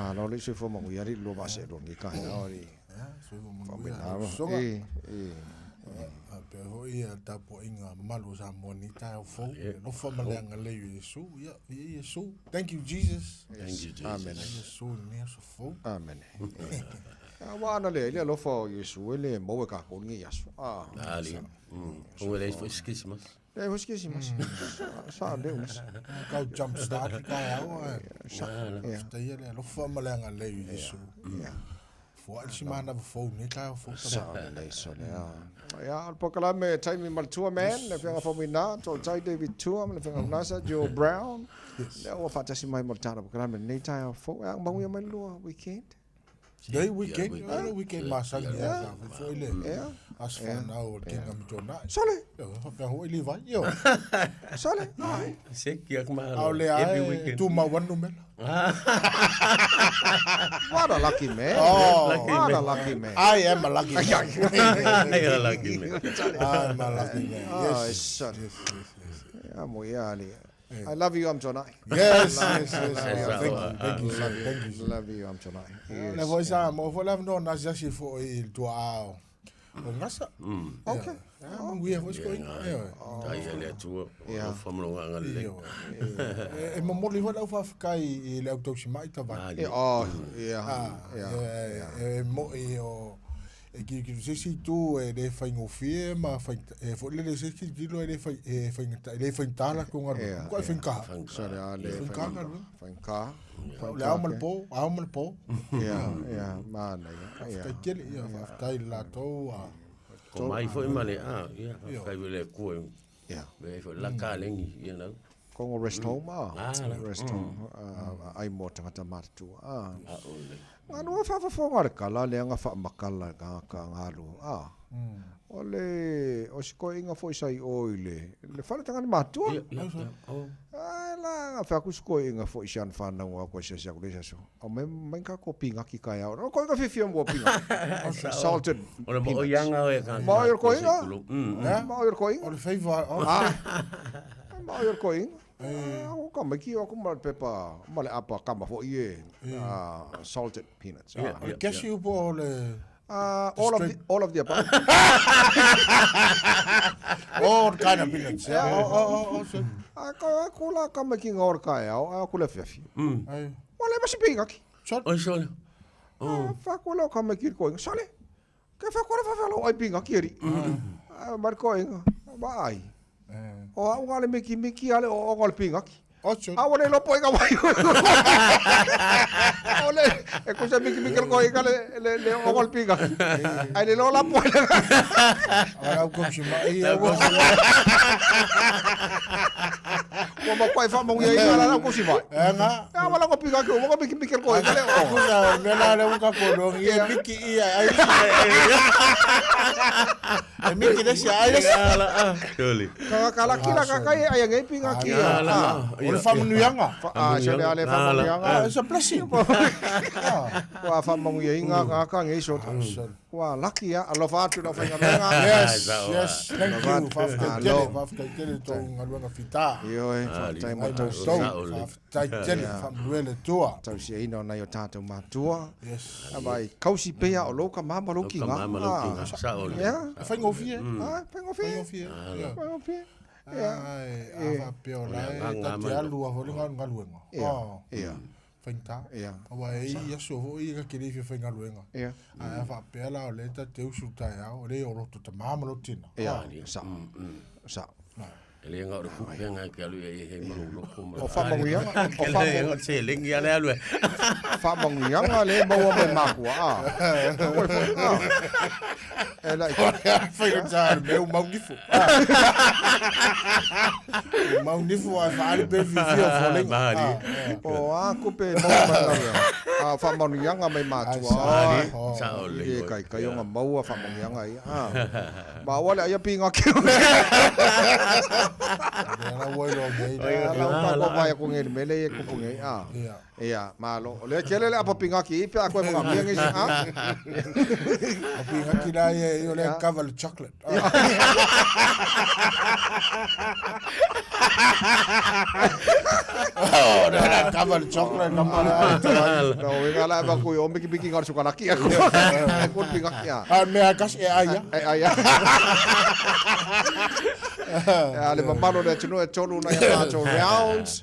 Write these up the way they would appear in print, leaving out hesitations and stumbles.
Malo le soifua manuia alii lua vaa seelua lenei taeao alii. Ia, soifua manuia Faapena lau sosoga. E, e. Ia, faapea foi ia tapuaiga mamalu o Samoa i lenei taeao fou, le alofa ma le agalelei o Iesu. Ia, viia Iesu. Thank you Jesus. Thank you Jesus. Amene. Iesu i lenei aso fou. Amene. Aua ana leai le alofa o Iesu e le maua e kākou lenei aso. Ah. Ali. Ko le foi se Christmas. Leai foi se Kerisimasi. Sa leu nisi. Kau jump start le taeao ae. Sa. Faafetaia le alofa ma le agalelei o Iesu. Foai le si manava fou i lenei taeao fou tama. Sa lelei sole a. Ia, o le polokalame Taimi ma le Tua Man, le Afioga Faumuina, Toltai David Tua ma le Afioga Unasa Joe Brown. Lea ua faatasi mai mo le tala polokalame i lenei taeao fou. E a manuia mai le lua weekend. Nei weekend, yeah, le weekend masani ia sa foi le Yeah. aso whanau o le kinga me tōna. Sole, Io, whapea hoi Levi, io. sole. Ai. Se kia ka mahalo. Au le Every ae, weekend. tū mau anu mela. What a lucky man. Oh. Lucky What a man. lucky man. I am a lucky man. Ai, a lucky man. I'm a lucky man. Oh, Yes. son. Yes, yes, yes. Ia mo ia ali. I love you, I'm Jonai. Yes, yes, yes. Yes. Thank you, thank you, sir. Thank you, sir. Love you, I'm Jonai. Yes. Le foi sa mo foi la no na siasi foi i le tua ao. O ngasa. Okay. Ah, manguia foi sko inga. Tai e le atua. Yeah. O whamalonga anga le. Io. E momoli foi lau faafetai i le au tausimai tavai. Eh, oh, yeah. Yeah. E e mo i o e ki se isi itu e le faigofie ma fai e foi le se isi tilo e le fai e fai e le faigata la ko ngalu. Yeah, Ko e faigata. Sole a le Faigata galuega. Faigata. Le ao ma le po, ao ma le po. Yeah, yeah, manaia. Yeah. Faafetai tele, ia faafetai i le latou a Ko mai foi ma le a, ia, kai le kue. Yeah. Me foi la ka lengi, you know. Kongo rest home a. Ah, la. Rest home. Ah, ai mo tangata matutua. Ah. A o le. Ngā nua whawhawhonga le kala le anga whaamakala ngā ka ngā lu. Ah. O le, o si koe inga foi sai o i le, le whare tangata matua. Ia, ia, ia. Oh. Ai la, ngā whaku si koe inga foi sian whanau a koe sia sia kule sia so. O me, mai ka ko pingaki kai au. O koe inga whiwhia mua pingaki. Salted O le mo peanuts. ianga o e ka. Ma o i koe inga. Ma o i koe inga. O le feiva. Ah. Ma o i koe inga. Ah, o ka mai ki o ku ma le pepa, ma le apa kama foi e. Ah, salted peanuts. Ah. O le cashew po o le All of the, all of the above. All kind of peanuts. Yeah. Oh, oh, oh, oh, so. Ah, ka ko la ka mai ki ngā ora kai au, a ku le fiafi. Ai. Wa le masi pingaki. Sot. Oi sole. Ah, fa ko la ka mai ki ko inga. Sole. Ke fa ko la fa fa lo ai pingaki eri. Ah, mar ko inga. Ba ai. Eh. O au ngā le miki miki ale o o ngā le pingaki. O sot. A wale lopo inga wai. O le e ko se miki miki ko inga le le le o ngā le pingaki. Ai le lo la po le. O lau kau si mai ia. Ua ma koe wha mongi ai la ko si vai. E ngā. A wala ko pingaki o ngā miki miki ko inga le o. Kuna o mea la le uka ko rongi e miki ia ai. E miki le sia ai le sia. Ala a. Sole. Ka ka la kila ka kai ai ngai pingaki. Ala a. O le whamunuianga. A se le ale wha mongi anga. It's a blessing. Kua wha mongi ai ngā ngā ka ngai so. Kua lucky a alofa atu lau whaingaluega. Yes, yes, thank you. Faafetai tele, Alo. faafetai tele tou galuega fitā. Ioe, faafetai mo Ai tau matou, Saole. faafetai tele, faamalue le Atua. tausiaina o nai o tātou matua. Yes. A vai kausi pea o lou ka mama lou Ka kinga. mama lo kinga. Saole. Yeah. E faigofie. Ah, faigofie. Faigofie. Yeah. Faigofie. Yeah. Ai, a faapea o la e O le agaga ta te mai. alu a foi le galuega. Yeah. Oh. Yeah. Faigata. Yeah. Aua e i aso foi i ka ke le fia faigaluega. Yeah. Ae a faapea la o lea ta te usu taeao, o le o loto tamā ma lo tina. Yeah. Sa. Sa. E le nga o le kupe nga ke alu e he malo loko ma. O whamanguianga, o O wha nga se lengi ale alu e. whamanguianga le maua mai makua. Ah. Koe foi. Ah. E lai. Faigata le mea o maunifu. O maunifu a faali pe fiafia o folega. Mahali. O a kupe maua mai galuega. Ah, whamanguianga mai matua. Ali. Ah. Saole. E kai kai o ngā maua whamanguianga i. Ah. Ma wale ai pinga ki. Ia la ua iloa nei. La uka ko vai ko ngeli mele e kupu ngei. Ah. Ia. Ia, malo. O le kele le apa pinga ki pe a koe mga mia ngei. Ah. O pingaki la ia i o le cover le chocolate. Oh, na na kama le chocolate kama le. No, we ngala ba ku o miki miki ngar sukalaki aku. Aku pingak ya. A mea kasi e ai ia. E ai. Ia le mamalu o le atunuu e tolu nai a matou rounds.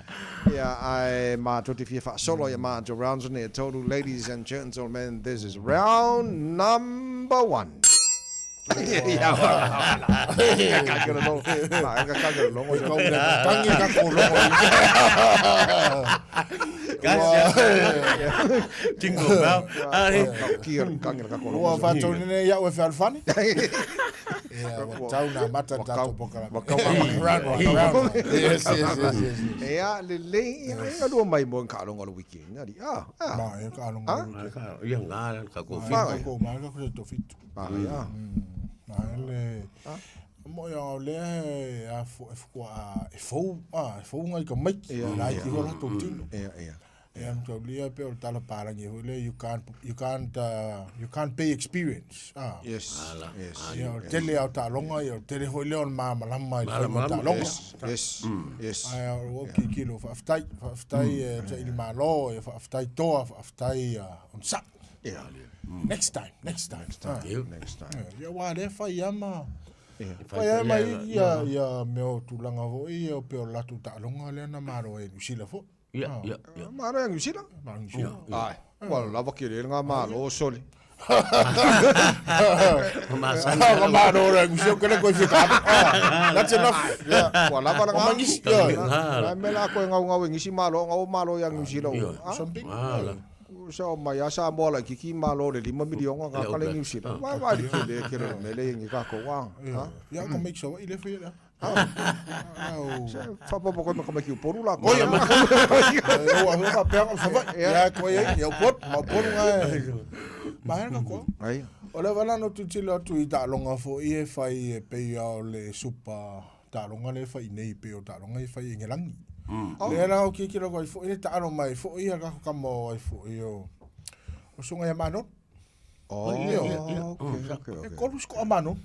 Ia ae matou te fia faasolo ia matou rounds nei e tolu. Ladies and gentlemen, this is round number one. Ia Tangi ka ko logo. Jingle bell. Ari. Ua whātau nene ia ue whealfani. Ia, ua tau nā mata tātou pokala. Round one, round one. Yes, yes, yes, yes. Ia, lelei, ia, ia lua mai mo ka alonga o le weekend. Ali, ah, ah. Ma, ia ka alonga o le weekend. Ia ngā ka ko Ma, ko, ma, ka ko te fitu. Ah, ia. Ma, ele, mo ia o lea e a fo, e fukua a, e fou, a, e fou ngai ka maiki. Ia, lai ki hola tō tino. Ia, ia. Ia, mtau lia pe o le tala pārangi hoi le, you can't, you can't, you can't pay experience. Ah. Yes, yes. Ia, o tele au taaloga, ia, o tele foi lea o le malamalama i le faiga o taaloga. Yes, yes, yes. Ae o ua kikilo, faafetai, faafetai e saili malo, ia faafetai toa, faafetai onosai. Ia. Next time, next time. Next time. Next time. Ia, ua lea fai ama, Ia. fai ama i ia, ia mea o tulaga foi ia o pei o le latou taaloga lea na malo ai i Niu Sila foi. Ia, ia, ia. Malo ia Niu Sila? Malo Niu Sila. Ai, ua lava kele ngā malo soli. Masani. Ah, malo le Niu Sila, kele koe fia ka. Ah, that's enough. Yeah. Ua lava la ngā. Mangisi, yeah. La me la koe ngau ngau e ngisi malo, ngau malo ia Niu Sila. Ah, Something. Ala. sa o mai a Samoa la kiki malo le 5 miliona ngā kale Niu Sila. Wa wa li kele kele mele ngi ka ko wa. Ia, ia ka make sure i le fia la. Ah. Se fapopo koe ma ka maki uporu la. Oi, ma. Ua hua pea o sava. Ia koe ia o pot, ma pot ngai. Ma hena ko. Ai. O le vala no tutilo atu i taaloga foi e fai e pei o le super taaloga le fai nei pei o taaloga e fai e ngelangi. Le la o kikilo ko foi le taalo mai foi ia ka kama o ai foi o. O sunga ia mano. Oh, okay, okay, E okay. kolu sko amano.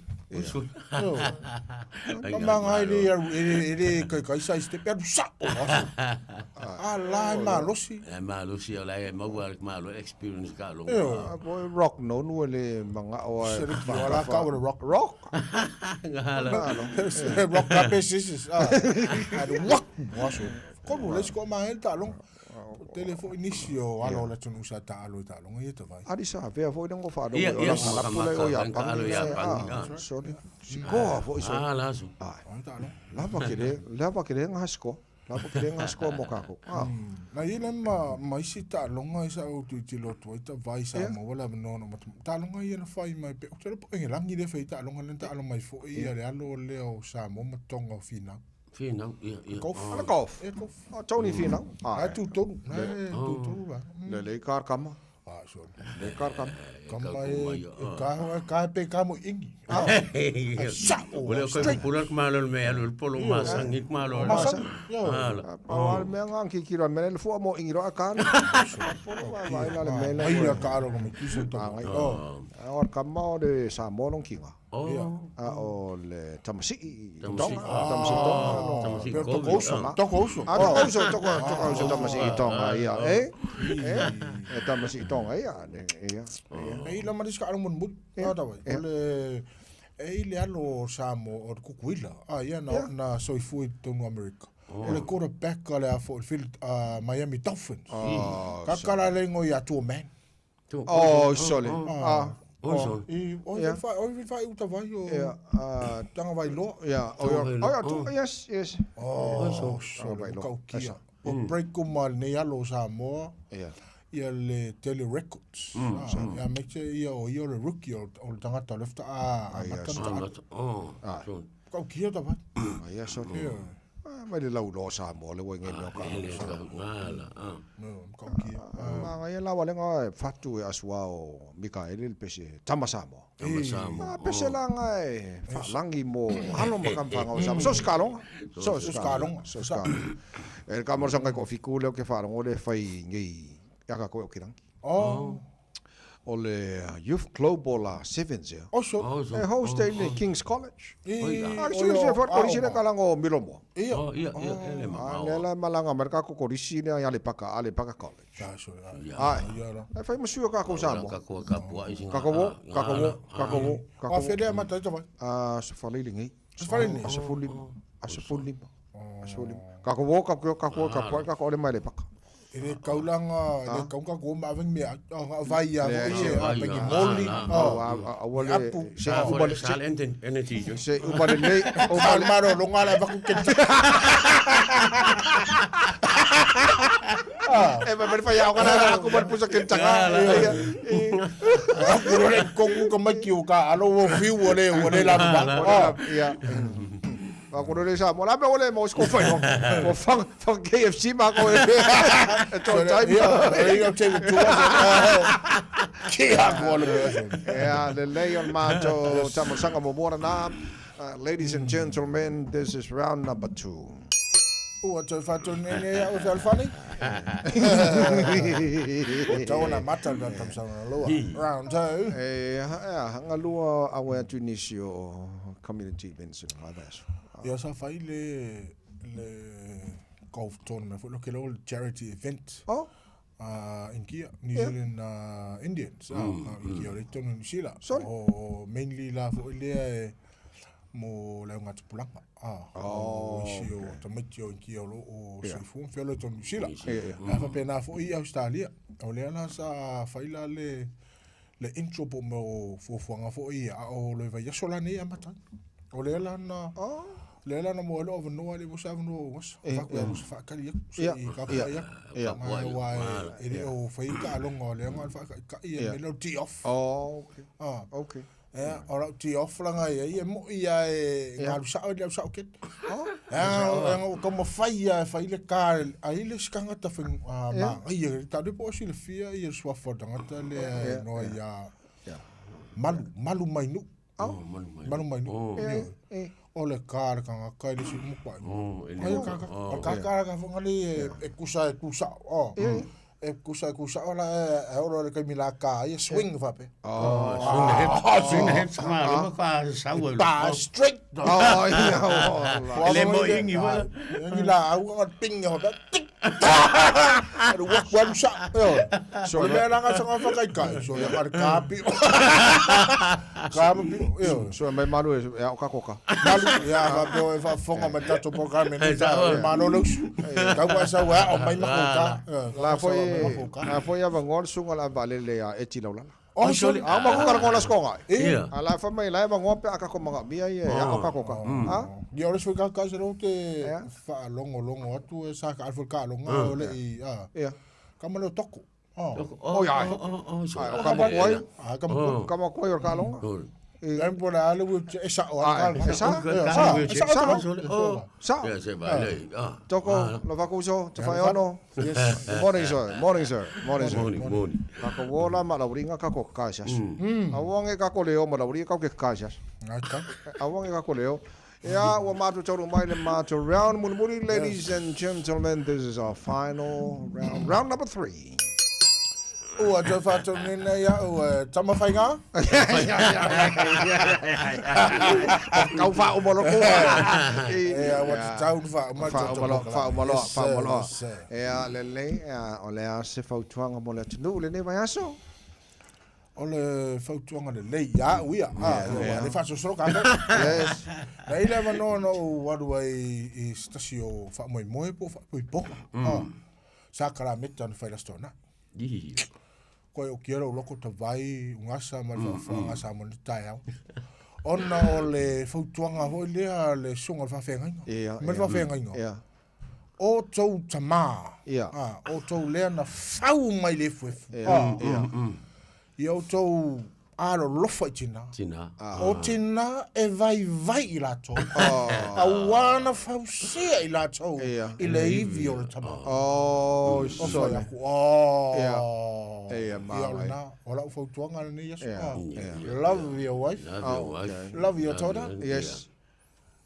Ka manga e le e le kai kai sai step ya sa. A la e malosi. E malosi o la e maua le malo experience ka lo. Io. Ah, boy, rock no nu le manga o ai. Se le ki wala ka o le rock. Rock. Ngala. Rock paper scissors. Ah. A le wak. Waso. Kolu le sko ma el talong. Tele fo inisi o alo le tunu sa ta alo ta long e te vai. Ari sa vea foi ngo fa Ia, ia, la pula o ya ka alo ia pangi, ah. Sorry. Sikoa foi so. Ala so. Ai. Ai ta long. Lava kere, lava kere ngā siko. Lava kere ngā siko mo kako. Ah. Na i le ma ma isi ta longa i sa o tu tilo tu i ta vai sa mo wala no no ma ta longa i na fai mai pe o te po ngi langi le fai ta longa le ta alo mai fo i le alo le o sa mo ma tonga o fina. Finau, ia, ia. Golf. Ala golf. E golf. Oh, Tony Finau. Ai Ai. tu tonu. Na tu tonu la. Le le kar kama. Ah so. Le kar kama. Kama e ka ho ka pe ka mo ingi. Sa o. O le koe pupura ku malo le mea alo le polo masangi ku malo. Masangi. Yo. Ala. Pa wal mea ngā kikira mele le fua mo ingi roa kāna. Polo wa vai la le mele. Ai ia ka alo mo ki so ta. Ai. Oh. Ora kama o le Samoa long kinga. Oh. A o le Tamasii. Tamasii. Tonga. Tamasii Tonga. No. Tamasii Pe Kobe. to kouso. To kouso. Ah, toko uso, toko, toko uso Tamasii Tonga, ia. Eh? Eh? E Tamasii Tonga, ia. Ia. E i la maris ka alo mun mut. Ah ta vai. O le e i le alo sa mo o kukuila. Ah ia na na soifua i tonu Amerika. O le quarterback a le a fo Phil Miami Dolphins. Ka kala le ngo ia tu man. Oh, sole. Ah, Oi so. I o i fa o i fa uta vai o ia. Ah, tanga vai loa. ia. Oh, ia. Oh, ia. Yes, yes. Oh, sole vai loa. ka ukia. O break ko mal nei alo Samoa. Ia. Ia le Tele Records. Ia me te ia o ia le rookie o o tangata lefta a a matana. Oh. So. Ka ukia ta vai. Ia, sole. Ia. Ah, mai le lau loa Samoa le ua nge mea o ka. Ele ka ngala. Ah. No, ka ukia. Ma ngai la wale ngai fatu e asua o Mikaele le pese tama Samoa. Tama Samoa. Ah, pese la ngai falangi mo alo makamfanga o Samoa. So skalonga. So skalonga. So skalonga. E ka mo sanga ko fiku le o ke wharongo le whai ngei ia ka koe o kirangi. Oh. O le Youth Global Sevens ia. Oh, so. E host ai le King's College. I, A ke sui se fort kolisi le kalaga o Milomoa. Ia. Oh, ia, ia, ia le A mamao. lea la e malaga mai le kako kolisi lea i Aleipaka, Aleipaka College. Ah, so, ah, Ia. Ai. ia la. E fai ma sui o kako Samoa. Kako e kapua'i singa. Kako wo, kako wo, kako wo, kako A wo. fele amata ai tawai. Aso Faleilī nei. Aso Faleilī nei? Aso 15, aso 15, aso 15. Kako wo, kako kako kapua'i, kako ole mai Aleipaka. E le kaulanga, le kaunga ko ma aveng mea, a vai a Le, foi e, a vai, pengi ah, moli. ah, Ah, A a ua le Apu. se Sa uma fo le sa le enten energy jo. se uma lelei, uma Sa maro longa la vaku ke. E ma fai au kana aku mar pusa kentanga. Aku le kongu ka mai ki o ka alo o fiu o le o le la ba. Ah, ia. Aku le sa mo la me ole mo sko fai no. Mo fang fang KFC ma ko e. To time. Ia, ia te tu. Ki a ko le. Ia, lelei o le matou tamasaga muamua lena. Ladies and gentlemen, this is round number 2. Ua toe faatonu nei au fealofani. Ua tau ona mata le tamasaga loa. Round 2. E, ia, galua awe atu i nisi o community events i le vaiaso. Ia sa fai le le golf tournament foi lo ke lo charity event. Oh, Inkia, New Zealand Indians. Inkia o le tonu New Zealand. Sorry. O mainly la foi lea e mo le auga tupulaga. O isi o tamaiti o Inkia o lo o soifua ma feolo i tonu New Zealand. A faapena foi i Australia. O lea la sa fai la le le intro po mo fuafuaga foi ia a o le vaiaso la nei amata ai. O lea la na lea la na mo ai lou avanoa le mo se avanoa o gasa. Faku ia mo se faakali aku se i kapua'i aku. Ma ua e le o fai taaloga o lea na o le faakaikai e mea lea o le tee off. Oh, okay. Okay. Ia, o lau tee off laga ia e mo'i lava e galu sa'o i le au sa'o kete. Ia, ua taumafai lava e fai le ka ai le isi tagata fai magaia le tatou po o silafia ia le suafa o le tagata lea e igoa ia Malu, Malu Mainu'u. Malu Mainu'u. Ioe. O le ka le tagata e le isi mokua'i. Ai o le kaka, o le kaka la ka le e kusa e tu sa'o. E kusa e tu sa'o la e olo le taimi la ka ia swing faapea. Oh, swing the hips, swing the hips ma lo fa sau e. Pa straight. Oh, ia, oh, E le mo ingi wa. Ngi la au nga ping ho ba tik. Aru wa kwa sa. So le mea la nga fa kai kai. So le ka pi. Ka pi. Yo. So mai malu e au ka koka. Malu ia fa pe e fa fonga ma tato po ka me ni ta malo lo. Ka wa sa wa o mai ma ka. La foi la foi ava ngol sunga la vale le a eti laulala. Oh, sorry. A ma ko ka la skonga. Ia. A la fa mai la ava ngol pe aka ko manga mia ia au ka koka. Ha? Ia o le sui ka ka se lo te fa longo longo atu e sa ka alfa ka longa o le i a. Ia. Ka ma le toko. Oh, Oh, ia. oh, oh, so. Ai, o ka mo koi. A ka mo. Ka mo koi o ka longa. Ia po la le e sa o Ah, ka. e sa? Sa. Oh. Sa. Ia se va le. Ah. Toko, la vakuso, te whai ono. Yes. Good morning, sir. Morning, sir. Morning, sir. Moni, moni. Kako wola ma lauringa kako kaisias. Awange kako leo ma lauringa kako kaisias. Ngai ka. Awange kako leo. Ia, ua mātou tauru mai le mātou round mulimuli. Ladies and gentlemen, this is our final round. Round number 3. Ua toe faatonuina ia ua tamawhaiga. Kau whaumalo koa. Ia ua tatau ona faauma le Whaumalo, tatou whaumalo, Yes, sir, whaumalo. yes, sir. Ia, lelei, ia, o le a se fautuaga mo le atunuu lenei vaiaso. O le fautuaga lelei ia a'u ia. Ah, ua le faasosolo ka Yes. Na i le avanoa na ou alu ai i se tasi o faamoemoe po o faapoipoga. Ah, sa kalameta na fai le Aso Toonai. Ia. Koe o kia lou loko tavai ugasa ma le faafofoga sa mo le taeao. Ona o le fautuaga foi lea le susuga o le faafeagaiga. Ia, Ma le ia. faafeagaiga. Ia. O tou tamā. Ia. Ah, o tou lea na fau mai le efuefu. Ia, Ah, ia. Ia outou alolofa i tinā. Tina. O tinā e vaivai i latou. Auā na fausia i latou Ia. i le ivi o le tama. Oh, O fai sole. aku. Oh. Ia. Ia, Ia, o magai. lena, o lau fautuaga lenei aso. Ia, Ah. ia. Love your wife. Love your wife. Love your daughter. Yes.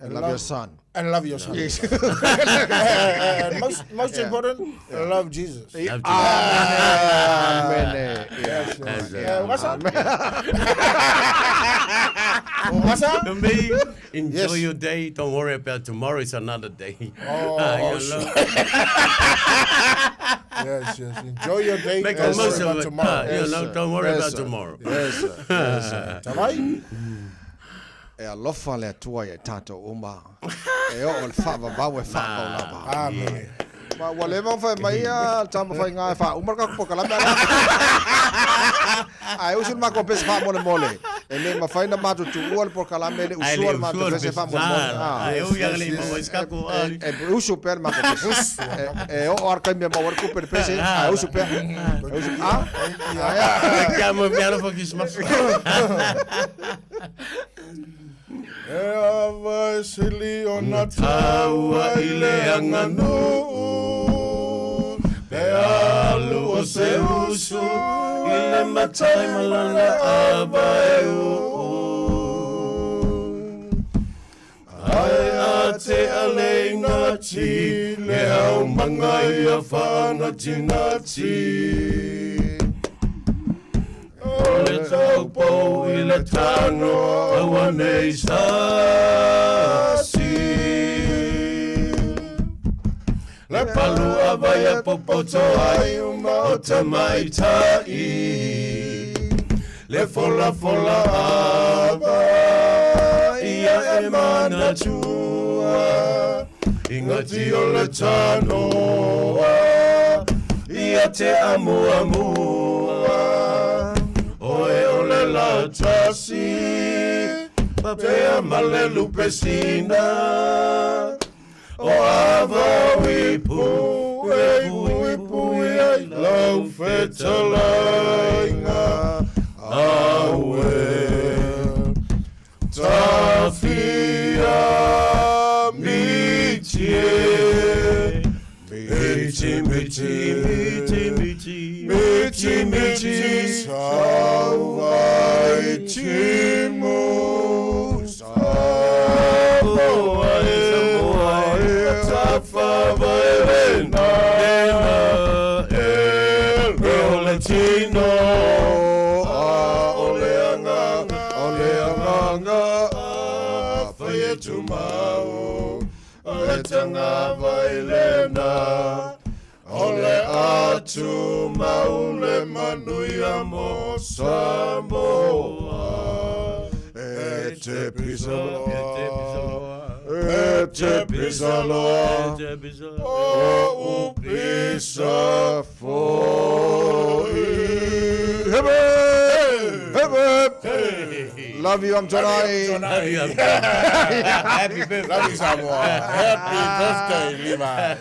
And love your son. And love your son. Yes. And most, most important, love Jesus. Love Amen. Yes, Yeah. yeah. O gasa? O gasa? To me, enjoy Yes. your day. Don't worry about tomorrow. It's another day. Oh, You know? Yes. Enjoy your day. Make the Don't most worry of about it. tomorrow. You Yes, know, sir. don't worry Yes, about sir. tomorrow. Yes, sir. Yes, sir. Talai? E alofa le Atua ia i tatou uma. E oo le faavavau e faavau lava. Amen. Ma ua leva ona fai mai ia le taumafaiga e faauma le tatou polokalame ala. Ae usu le matou pese faamolemole. E le mafai ona matou tuua le polokalame e le Ai usua le le matou usua le pese pese. faamolemole. Ah, Ah. e ui aga le i maua i se kako, ah. E usu pea le matou pese. E oo lava le taimi e maua ai le tupe i le pese, ae usu pea. E usu, ah. Ah, Kia mo mea alofa Christmas. E ava e sili ona taua i le aganuu, Pe alu o se usu I le matai ma lana ava e uu. Ae a te alei ngati le au manga ia whaanatinati. O le taupou i le tano aua nei sasi. Le palu a vai a popoto ai uma o tamaitai. Le fola fola ava ia e manatua. I ngati o le tanoa ia te amuamua. Oe o le latasi papea ma le lupesina. O ava ipu e puipui ai lau fetalaiga. Aue tafia miti e miti miti Miti miti miti miti sauvai timu Samoa e Samoa e Tafavaelena e e o le tino a o le agaga O le agaga afai e tumau o le tagavailena o le atumau le manuia mo Samoa e te pisaloa e te pisaloa E te pisaloa o u pisa foi. Hip hip! Hip hip! Love you, I'm Jonai. Happy birthday. Love you, Samoa. Happy birthday, Levi.